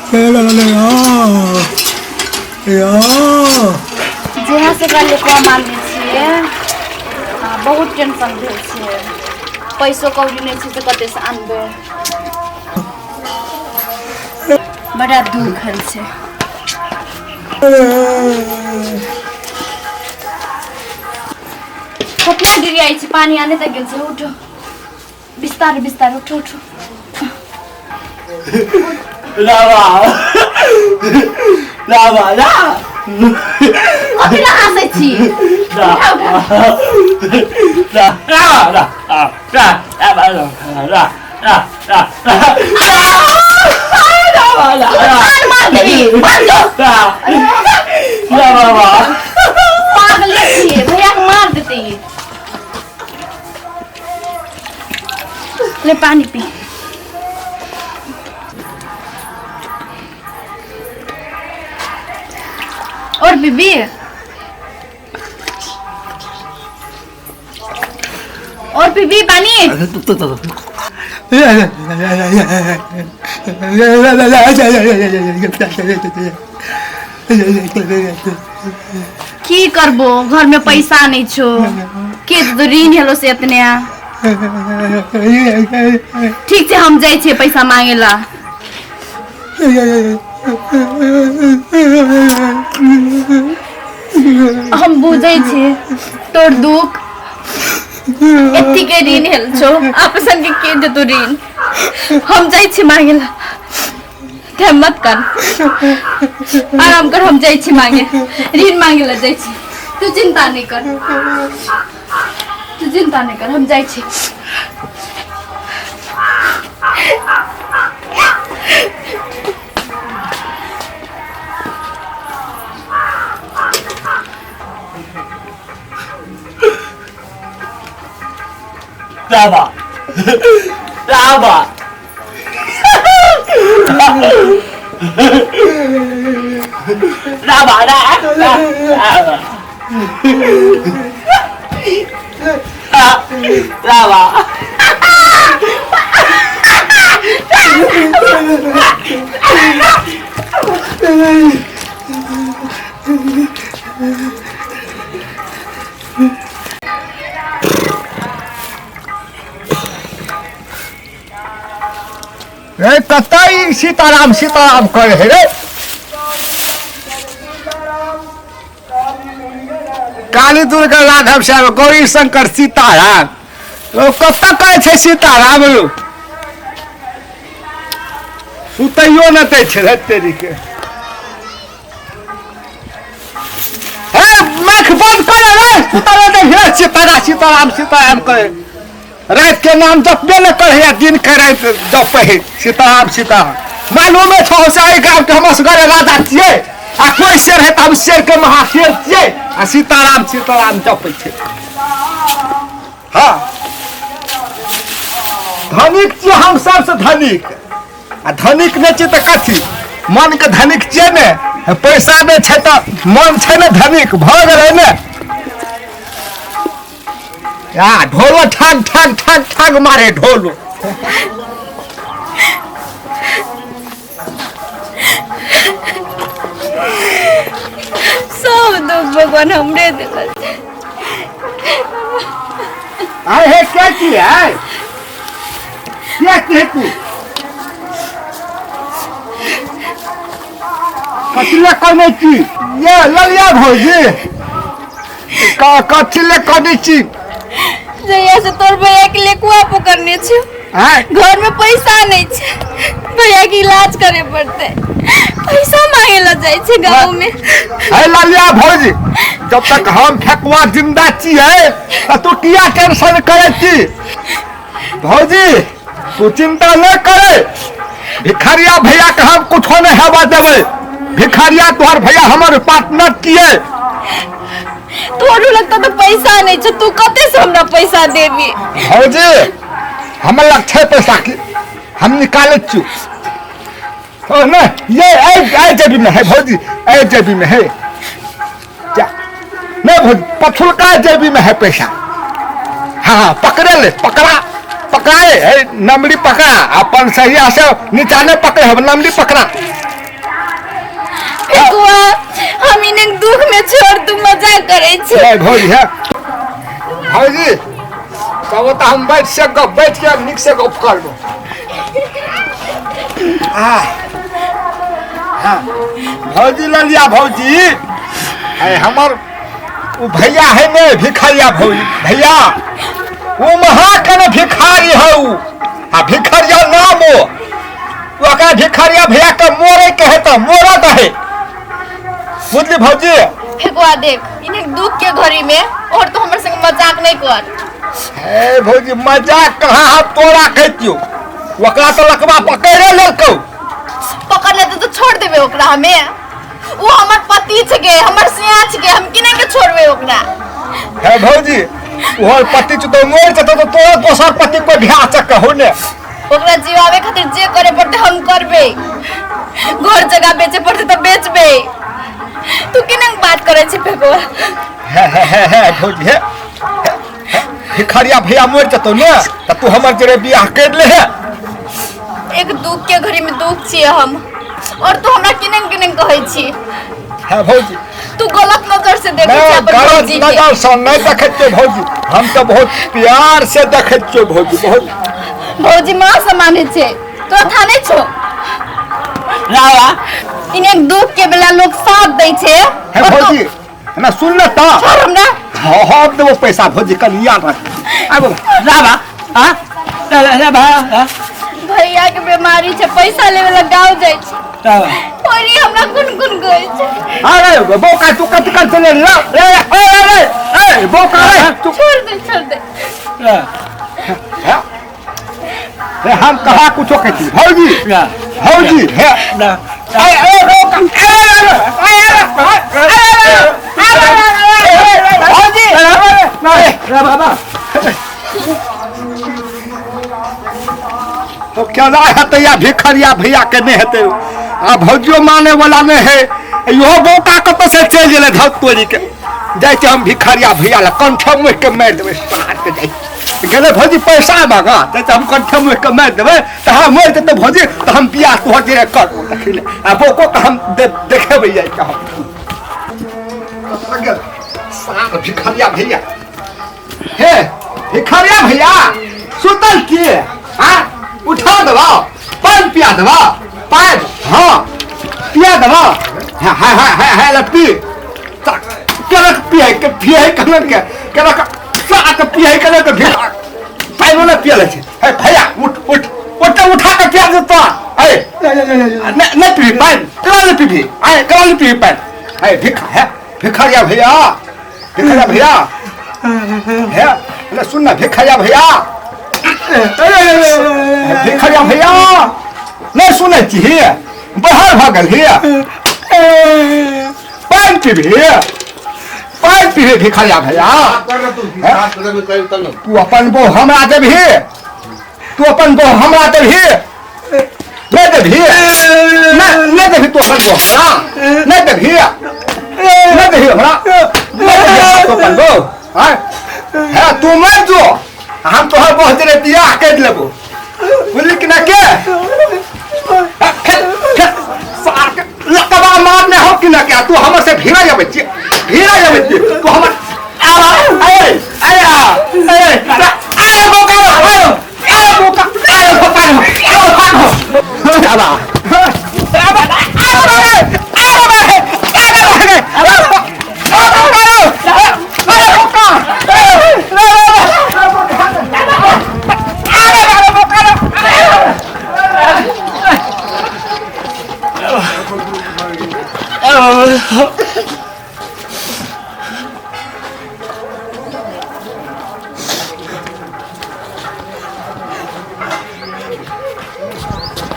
जहिया से एकरा लेकुआ मारने छियै बहुत टेंशन भेल छै, पैसो कौड़ी नहि छै तऽ कतऽसँ आनबै। बड़ा दुख होइ छै। कतना डिरियाइ छै, पानी आने तक गेल छै। उठो बिस्तारै बिस्तारै, उठो उठो। रामा रामा रा। कथी लए हँसै छी? उठा उठा। रा रा रा रा रा रा रा रा रा रा रा। कान मार देबी, बंद जो। रा बाबा। पागले छियै, भैया के मार देतै ई। ले पानी पी। और बीबी और पीबी पानी। की करबो, घर में पैसा नहीं छो के तो ऋण हेलो से इतने। ठीक छै, हम जाइ छियै पैसा मांगे ला। हम बुझै छी तोर दुख, एत्ती के ऋण हेल छो आपसन के के देतो ऋण। हम जाइ छी मांगे ला, ते मत कर, आराम कर। हम जाइ छी मांगे, ऋण मांगे ला जाइ छी। तू चिंता नहीं कर, तू चिंता नहीं कर, हम जाइ छी। रामा रामा रामा रा रामा रामा। रे कतऽ ई सीताराम सीताराम करे है रे? काली दुर्गा राघव श्याम गौरी शंकर सीताराम, ओ कतऽ कहै छै सीताराम? यौ सुतैयो न दै छै रे तेरी के। हे मख बंद कर रे, सुतै दै हे। सीताराम सीताराम सीताराम करे, राति के नाम जपबे न करे आ दिन के राति जपे है सीताराम सीताराम। मालूमे छौ से एहि गाँव के हम असगरे राजा छियै आ कोई शेर है तऽ हम शेर के महाशेर छियै आ सीताराम सीताराम जपै छै। हाँ धनिक छियै हम, सबसे धनिक। आ धनिक नहि छियै तऽ कथी? मन के धनिक छियै ने। पैसा नहि छै तऽ मन छै ने धनिक, भऽ गेलै ने। आ ढोलो ठाक ठाक ठाक ठाक मारे ढोलो। सब दुख भगवान हमरे देलक। आए हे क्या की है, क्या की है तू? कथी ले कनै छी ये ललिया भौजी? कथी ले कनै छी? जहिया से तोर भैया के लेकुआ पकड़ने छो, आँय? घर में पैसा नहीं छे, भैया के इलाज करे पड़ते, पैसा मांगे ला जाए छे गांव में। हे ललिया भौजी, जब तक हम ठकुआ जिंदा छियै तऽ तू किया टेंशन करै छी? भौजी तू चिंता नहि करे, भिखारिया भैया के हम कुछो नहीं हेबा देबै। भिखारिया तोहर भैया हमर पार्टनर छियै। तोरू लगता तो पैसा नहीं छे, तू कते से हमरा पैसा देबी? भौजी हमर लग छै पैसा की, हम निकालै छियौ। ओ नहीं ये ऐ ऐ जेबी में है भौजी, ऐ जेबी में है। जा नहीं भौजी, पछुलका जेबी में है पैसा। हाँ पकड़े ले, पकड़ा पकड़ाए है नमरी पकड़ा, अपन सहिया से नीचा नहीं पकड़े है, नमरी पकड़ा। फेकुआ, हम इन्हें दुख में छोड़ तू मजाक करे छी। नहीं भौजी है भौजी, तब तो हम बैठ से गप बैठ के निक से गप कर लो। हाँ भौजी ललिया भौजी है हमर उ भैया है ने भिखारिया भौजी भैया, उ महाकन भिखारी है उ, आ भिखारिया नाम ओ ओकरा भिखारिया भैया के मोरे के है त मोरत है, बुझली भौजी? फेकुआ देख, इन्हें दुख के घड़ी में और तो हमर संग मजाक नहीं कर। हे भौजी मजाक कहाँ हम तोरा कहतियो, ओकरा तो लकवा पकड़े लेलकौ। पकड़ लेते तो छोड़ देबे ओकरा हमें, वो हमर पति छके, हमर सिया छके, हम किने के छोड़बे ओकरा? हे भौजी ओहर पति छ तो मोर छ तो तोरा दोसर पति कोई भ्या चक हो ने। ओकरा जीवावे खातिर जे करे पड़ते हम करबे, घर जगह बेचे पड़ते तो बेचबे। तू केना बात करे छी फेकुआ? हे हे हे हे भौजी हे भिखारिया भैया मर जतो ने त तू हमर जरे बियाह कर ले हे। एक दुख के घड़ी में दुख छिए हम, और तू हमरा केना केना कहै छी? हे भौजी तू गलत नजर से देखै छी अपन गलत भौजी के। नजर से नहीं देखै छियै भौजी, हम तो बहुत प्यार से देखै छियै भौजी, बहुत। भौजी माँ से माने छै, तोरा था नहीं छो? रावा इन्हें दुख के बेला लोग साथ दै छै। हे और तू- भौजी ना सुन ले त। छोड़ हमरा। हाँ, हम देबो पैसा भौजी, कल याद रख। आबो। रावा हां रावा हां भैया के बीमारी छै, पैसा लेवे ला गांव जाय छै। रावा ओरी हमरा गुन गुन गई छै। अरे बौका तू कत कत चले रे रे ए ए ए बौका रे तू छोड़ दे, छोड़ दे। हे रे हम कहा कुछो कहती भौजी भौजी हे ए ए बौका ए ए ए भौजी रे बाबा तो केना हेतै या भिखरिया भैया के नहि हेतै, आ भौजियो माने वाला नहि है, इहो बौका कतऽ से चलि गेलै धक तोरी के। जाइ छी हम भिखरिया भैया लग, कंठे मुहि के मारि देबै सार के। जाइ गेलै भौजी पैसा मांगा, जाइ हम कंठे मुहि के मारि देबै तऽ हम मरि जेतै भौजी, तऽ हम बियाह तोहर जे करबो देखी ले, आ बौको के हम देखेबै जाइ के हम सार भिखरिया भैया। हे भिखरिया भैया सुतल की हाँ उठा देबा, पानि पिया देबा, पानि हाँ पिया देबा, हाँ हाँ हाँ हाँ हाँ ले पी। केना पिए के पिए केना के केना साक पिए केना के भी पानि ने पिया ले छै। हे भैया उठ उठ उठ उठा के पिया देता। ए नहीं नहीं पी पानि, केना नहीं पीबी? आए केना नहीं पीबी पानि? हे भिखा है भिखरिया भैया, भिखरिया भैया हे ले सुन ना भिखरिया भैया, भिखरिया भैया नहीं सुनै छी, बाहर भऽ गेल हे, पानि पीबी, पानि पीबी भिखरिया भैया। तू अपन बो हमरा देबही, तू अपन बो हमरा देबही, नहीं देबही, नहीं देबही तू अपन बो हमरा, नहीं देबही, नहीं देबही हमरा, नहीं देबही तू अपन बो। हाँ है तू मर जो, हम तोहर बहुत देर बियाह कर लेबो, बुझली कि ना के? लकवा मारने हो कि ना के? तू हमर से भिड़ा जाबै छी, भिड़ा जाबै छी तू हमर। आवा ए ए ए ए बोका ए ए बोका ए बोका ए बोका आवा